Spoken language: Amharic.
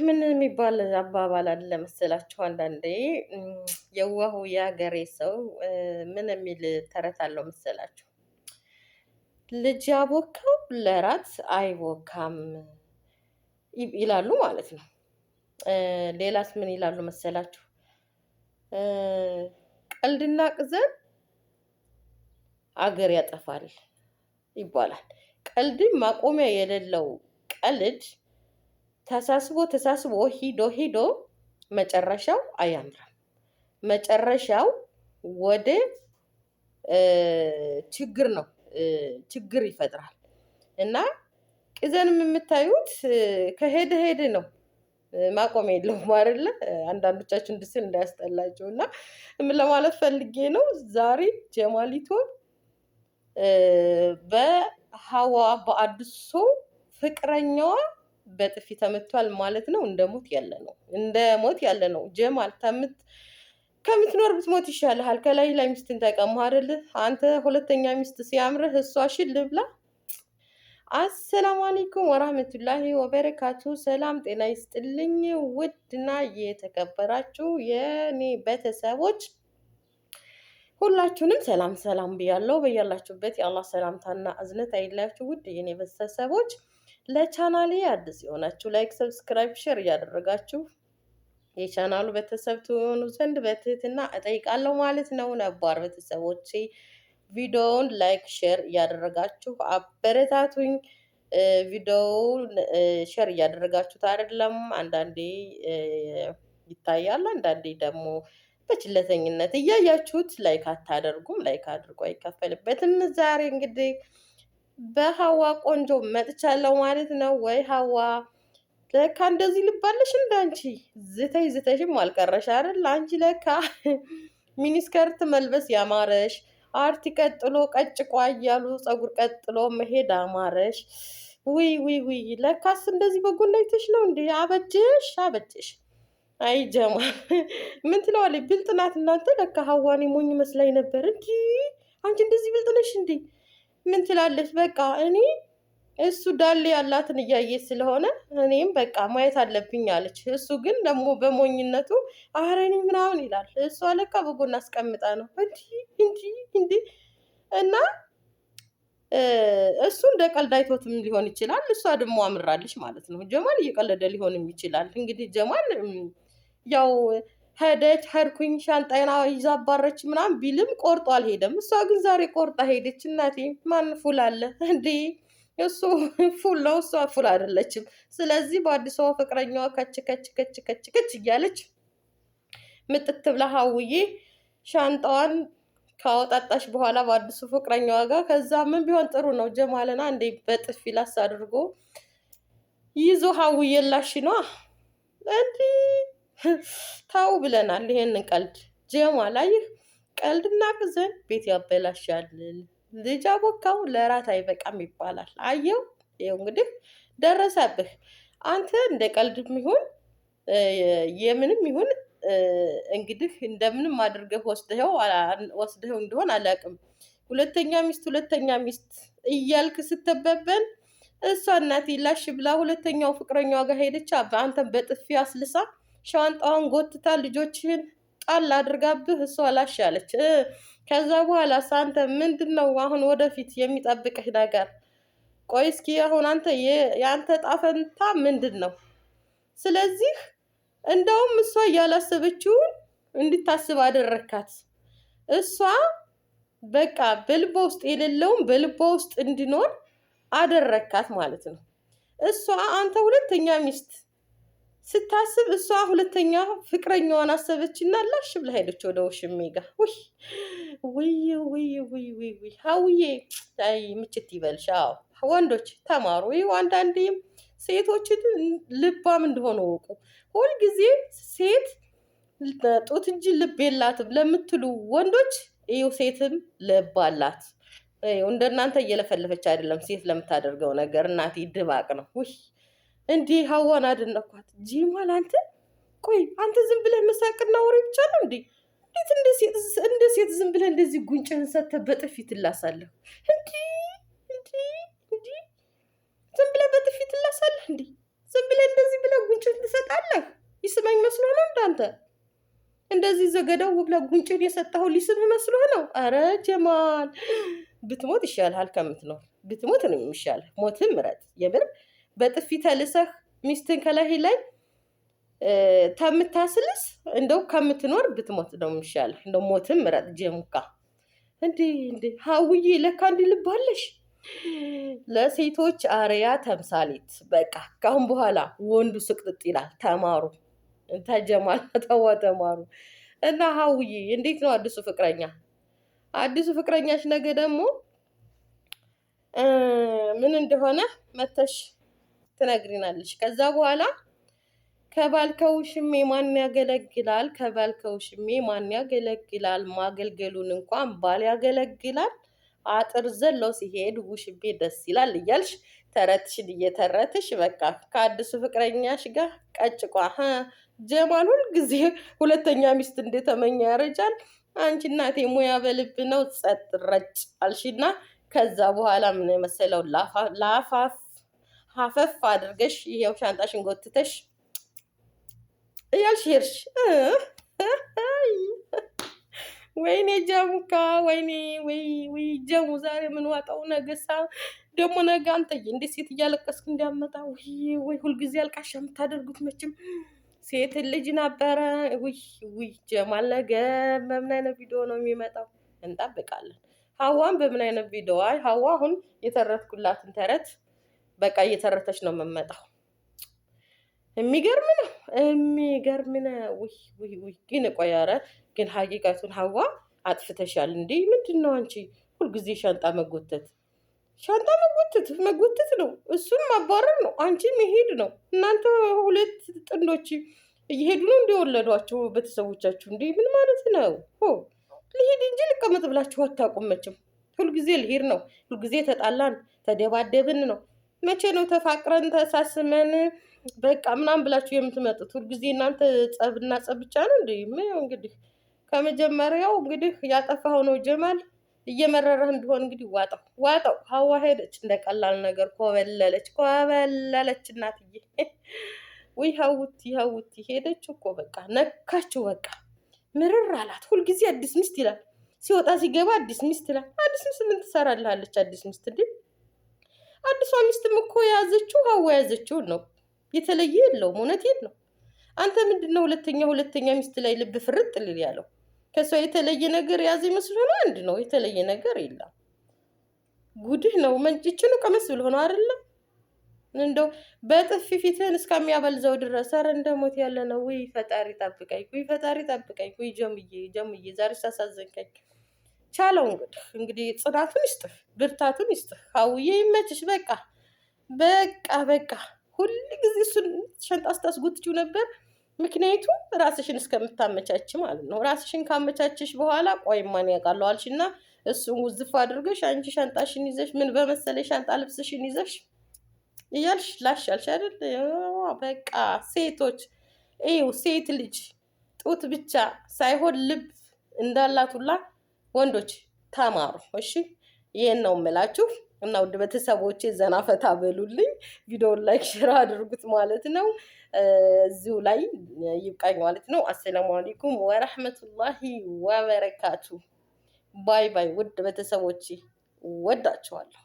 ምን የሚባል አባባል አለ መሰላችሁ? አንዳንዴ የዋሁ የሀገሬ ሰው ምን የሚል ተረት አለው መሰላችሁ? ልጅ ያቦካው ለራት አይቦካም ይላሉ ማለት ነው። ሌላስ ምን ይላሉ መሰላችሁ? ቀልድና ቅዘን አገር ያጠፋል ይባላል። ቀልድን ማቆሚያ የሌለው ቀልድ ተሳስቦ ተሳስቦ ሂዶ ሂዶ መጨረሻው አያምርም። መጨረሻው ወደ ችግር ነው፣ ችግር ይፈጥራል። እና ቅዘንም የምታዩት ከሄደ ሄደ ነው፣ ማቆም የለውም አይደለ? አንዳንዶቻችሁ እንድስል እንዳያስጠላቸው እና ምን ለማለት ፈልጌ ነው ዛሬ ጀማሊቶ በሀዋ በአዲሱ ፍቅረኛዋ በጥፊ ተመቷል ማለት ነው። እንደ ሞት ያለ ነው፣ እንደ ሞት ያለ ነው። ጀማል ከምትኖር ብትሞት ይሻልሃል። ከላይ ላይ ሚስትን ተቀማህ አይደል? አንተ ሁለተኛ ሚስት ሲያምርህ እሷ ሽል ብላ። አሰላሙ አለይኩም ወራህመቱላሂ ወበረካቱ። ሰላም ጤና ይስጥልኝ። ውድና የተከበራችሁ የኔ ቤተሰቦች ሁላችሁንም ሰላም ሰላም ብያለሁ። በያላችሁበት የአላህ ሰላምታና እዝነት አይለያችሁ። ውድ የኔ ቤተሰቦች ለቻናሌ አዲስ የሆናችሁ like፣ subscribe፣ share እያደረጋችሁ የቻናሉ ቤተሰብ ትሆኑ ዘንድ በትህትና እጠይቃለሁ ማለት ነው። ነባር ቤተሰቦቼ ቪዲዮውን like፣ share እያደረጋችሁ አበረታቱኝ። ቪዲዮውን share እያደረጋችሁት አይደለም፣ አንዳንዴ ይታያል፣ አንዳንዴ ደግሞ በችለተኝነት እያያችሁት like አታደርጉም። like አድርጎ አይከፈልበትም። ዛሬ እንግዲህ በሀዋ ቆንጆ መጥቻለሁ ማለት ነው። ወይ ሀዋ ለካ እንደዚህ ልባለሽ እንዳንቺ ዝተሽ ዝተሽም አልቀረሽ አይደል? አንቺ ለካ miniskirt መልበስ ያማረሽ፣ አርቲ ቀጥሎ ቀጭቋ እያሉ ፀጉር ቀጥሎ መሄድ አማረሽ። ውይ ውይ ውይ ለካስ እንደዚህ በጎን አይተሽ ነው እንዴ? አበጀሽ አበጀሽ። አይ ጀማል ምን ትለዋለች? ብልጥ ናት እናንተ። ለካ ሀዋኔ ሞኝ መስላኝ ነበር። እንዲ አንቺ እንደዚህ ብልጥ ነሽ እንዴ? ምን ትላለች? በቃ እኔ እሱ ዳሌ ያላትን እያየ ስለሆነ እኔም በቃ ማየት አለብኝ አለች። እሱ ግን ደግሞ በሞኝነቱ አረኔ ምናምን ይላል። እሷ ለካ በጎን አስቀምጣ ነው እንዲ እንዲ እንዲ እና እሱ እንደ ቀልድ አይቶትም ሊሆን ይችላል። እሷ ደግሞ አምራለች ማለት ነው። ጀማል እየቀለደ ሊሆንም ይችላል። እንግዲህ ጀማል ያው ሄደች ሄድኩኝ ሻንጣዬን ይዛ አባረች ምናምን ቢልም ቆርጦ አልሄደም። እሷ ግን ዛሬ ቆርጣ ሄደች። እናቴ ማን ፉል አለ እንዴ? እሱ ፉል ነው፣ እሷ ፉል አይደለችም። ስለዚህ በአዲስ አበባ ፍቅረኛዋ ከች ከች ከች ከች ከች እያለች ምጥት ብላ ሀውዬ ሻንጣዋን ካወጣጣሽ በኋላ በአዲሱ ፍቅረኛዋ ጋር ከዛ ምን ቢሆን ጥሩ ነው ጀማልና እንዴ በጥፊ ላስ አድርጎ ይዞ ሀውዬ ላሽ ነዋ እንዲህ ታው ብለናል። ይሄንን ቀልድ ጀማል አየህ፣ ቀልድና ቅዘን ቤት ያበላሻል። ልጅ አቦካው ለራት አይበቃም ይባላል። አየው፣ ይኸው እንግዲህ ደረሰብህ። አንተ እንደ ቀልድም ይሁን የምንም ይሁን እንግዲህ እንደምንም አድርገህ ወስደኸው ወስደኸው እንደሆን አላውቅም። ሁለተኛ ሚስት ሁለተኛ ሚስት እያልክ ስትበበን እሷ እናቴ ላሽ ብላ ሁለተኛው ፍቅረኛዋ ጋር ሄደች። አንተን በጥፊ አስልሳ ሻንጣዋን ጎትታ ልጆችህን ጣል አድርጋብህ እሷ ላሽ አለች። ከዛ በኋላ አንተ ምንድን ነው አሁን ወደፊት የሚጠብቅህ ነገር? ቆይ እስኪ አሁን አንተ የአንተ ጣፈንታ ምንድን ነው? ስለዚህ እንደውም እሷ እያላሰበችውን እንድታስብ አደረካት። እሷ በቃ በልቧ ውስጥ የሌለውን በልቧ ውስጥ እንዲኖር አደረካት ማለት ነው። እሷ አንተ ሁለተኛ ሚስት ስታስብ እሷ ሁለተኛ ፍቅረኛዋን አሰበችና ላሽ ብላ ሄደች ወደ ውሽሜ ጋር። ውይ ውይ ውይ ውይ ውይ ውይ ሀውዬ አይ ምችት ይበልሽ። አዎ ወንዶች ተማሩ። ይኸው አንዳንዴም ሴቶችን ልባም እንደሆነ ወቁ። ሁልጊዜ ሴት ጡት እንጂ ልብ የላትም ለምትሉ ወንዶች ይኸው ሴትም ልብ አላት። እንደናንተ እየለፈለፈች አይደለም ሴት ለምታደርገው ነገር እናቴ ድባቅ ነው። ውይ እንዲህ ሀዋን አደነኳት። ጂማል አንተ ቆይ አንተ ዝም ብለህ መሳቅና ወሬ ብቻ ነው እንዴ? እንዴት እንደ ሴት ዝም ብለህ እንደዚህ ጉንጭህን ሰተህ በጥፊ ትላሳለህ? እንዲህ እንዲህ እንዲህ ዝም ብለህ በጥፊ ትላሳለህ እንዴ? ዝም ብለህ እንደዚህ ብለህ ጉንጭህን እንዳንተ እንደዚህ ዘገደው ብለህ ጉንጭን የሰጠኸው ሊስብ መስሎህ ነው? አረ ጀማል ብትሞት ይሻልሃል ከምትኖር፣ ብትሞት ነው የሚሻልህ። ሞትም ምረጥ። የምር በጥፊ ተልሰህ ሚስትን ከላይ ላይ ተምታስልስ እንደው ከምትኖር ብትሞት ነው የሚሻልህ። እንደው ሞትም ምረጥ ጀሙካ። እንዴ እንዴ ሀውዬ ለካ እንዲህ ልብ አለሽ። ለሴቶች አርያ ተምሳሌት። በቃ ካሁን በኋላ ወንዱ ስቅጥጥ ይላል። ተማሩ ተጀማል ተዋ ተማሩ። እና ሀውዬ እንዴት ነው አዲሱ ፍቅረኛ? አዲሱ ፍቅረኛሽ ነገ ደግሞ ምን እንደሆነ መተሽ ትነግሪናለሽ። ከዛ በኋላ ከባልከው ሽሜ ማን ያገለግላል? ከባልከው ሽሜ ማን ያገለግላል? ማገልገሉን እንኳን ባል ያገለግላል። አጥር ዘሎ ሲሄድ ውሽቤ ደስ ይላል እያልሽ ተረትሽን እየተረትሽ በቃ ከአዲሱ ፍቅረኛሽ ጋር ቀጭቋ። ጀማል ሁልጊዜ ሁለተኛ ሚስት እንደተመኘ ያረጃል። አንቺ እናቴ ሙያ በልብ ነው። ጸጥ ረጭ አልሽና ከዛ በኋላ ምን የመሰለው ላፋፍ ሀፈፍ አድርገሽ ይሄው ሻንጣሽን ጎትተሽ እያልሽ ሄድሽ። ወይኔ ጀሙካ፣ ወይኔ ወይ ወይ ጀሙ፣ ዛሬ ምን ዋጣው? ነገሳ ደግሞ ነገ አንተዬ እንደ ሴት እያለቀስክ እንዲያመጣ ወይ ወይ፣ ሁልጊዜ አልቃሻ የምታደርጉት መቼም ሴት ልጅ ነበረ። ውይ ውይ ጀማል ነገ በምን አይነት ቪዲዮ ነው የሚመጣው? እንጠብቃለን። ሀዋን በምን አይነት ቪዲዮ? አይ ሀዋ አሁን የተረትኩላትን ተረት በቃ እየተረተች ነው የምመጣው። የሚገርም ነው፣ የሚገርም ነው። ውይ ውይ ውይ! ግን ቆይ ኧረ ግን ሀቂቀቱን ሀዋ አጥፍተሻል እንዴ! ምንድን ነው አንቺ ሁልጊዜ ሻንጣ መጎተት ሻንጣ መጎተት መጎተት ነው፣ እሱን ማባረር ነው፣ አንቺ መሄድ ነው። እናንተ ሁለት ጥንዶች እየሄዱ ነው እንደወለዷቸው ቤተሰቦቻችሁ። እንዴ ምን ማለት ነው? ልሄድ እንጂ ልቀመጥ ብላችሁ አታውቁም መቼም። ሁልጊዜ ልሄድ ነው፣ ሁልጊዜ ተጣላን ተደባደብን ነው። መቼ ነው ተፋቅረን ተሳስመን በቃ ምናምን ብላችሁ የምትመጡት? ሁልጊዜ እናንተ ጸብና ጸብ ብቻ ነው እንዴ? ምን እንግዲህ ከመጀመሪያው እንግዲህ ያጠፋኸው ነው ጀማል። እየመረረህም ቢሆን እንግዲህ ዋጠው ዋጠው። ሀዋ ሄደች እንደ ቀላል ነገር ኮበለለች ኮበለለች። እናትዬ ውይ ሀውቲ ሀውቲ ሄደች እኮ በቃ ነካችው። በቃ ምርር አላት። ሁልጊዜ አዲስ ሚስት ይላል ሲወጣ ሲገባ አዲስ ሚስት ይላል። አዲስ ሚስት ምን ትሰራልሃለች? አዲስ ሚስት እንዴ! አዲሷ ሚስትም እኮ የያዘችው ሀዋ የያዘችውን ነው። የተለየ የለውም። እውነቴን ነው። አንተ ምንድነው ሁለተኛ ሁለተኛ ሚስት ላይ ልብ ፍርጥ ሊል ያለው? ከእሷ የተለየ ነገር የያዘ ይመስል ሆነ አንድ ነው። የተለየ ነገር የለም። ጉድህ ነው። መንጭችን ቀመስ ብሎ ነው አይደለም? እንደው በጥፊ ፊትህን እስከሚያበልዘው ድረስ ኧረ እንደ ሞት ያለ ነው። ውይ ፈጣሪ ጠብቀኝ፣ ውይ ፈጣሪ ጠብቀኝ፣ ውይ ጀምዬ ጀምዬ ዛሬ ሳሳዘንከኝ። ቻለው እንግዲህ እንግዲህ ጽናቱን ይስጥህ፣ ብርታቱን ይስጥህ። ሀውዬ ይመችሽ። በቃ በቃ በቃ ሁል ጊዜ እሱን ሸንጣ ስታስጎትችው ነበር። ምክንያቱም ራስሽን እስከምታመቻች ማለት ነው። ራስሽን ካመቻችሽ በኋላ ቆይ ማን ያውቃለሁ አልሽና እሱን ውዝፍ አድርገሽ አንቺ ሻንጣሽን ይዘሽ ምን በመሰለ ሻንጣ ልብስሽን ይዘሽ እያልሽ ላሽ አልሽ አይደል? በቃ ሴቶች ይኸው ሴት ልጅ ጡት ብቻ ሳይሆን ልብ እንዳላት ሁላ ወንዶች ተማሩ። እሺ ይሄን ነው የምላችሁ። እና ውድ ቤተሰቦቼ ዘና ፈታ በሉልኝ። ቪዲዮውን like፣ share አድርጉት ማለት ነው። እዚሁ ላይ ይብቃኝ ማለት ነው። السلام عليكم ورحمة الله وبركاته። bye bye። ውድ ቤተሰቦቼ ወዳችኋለሁ።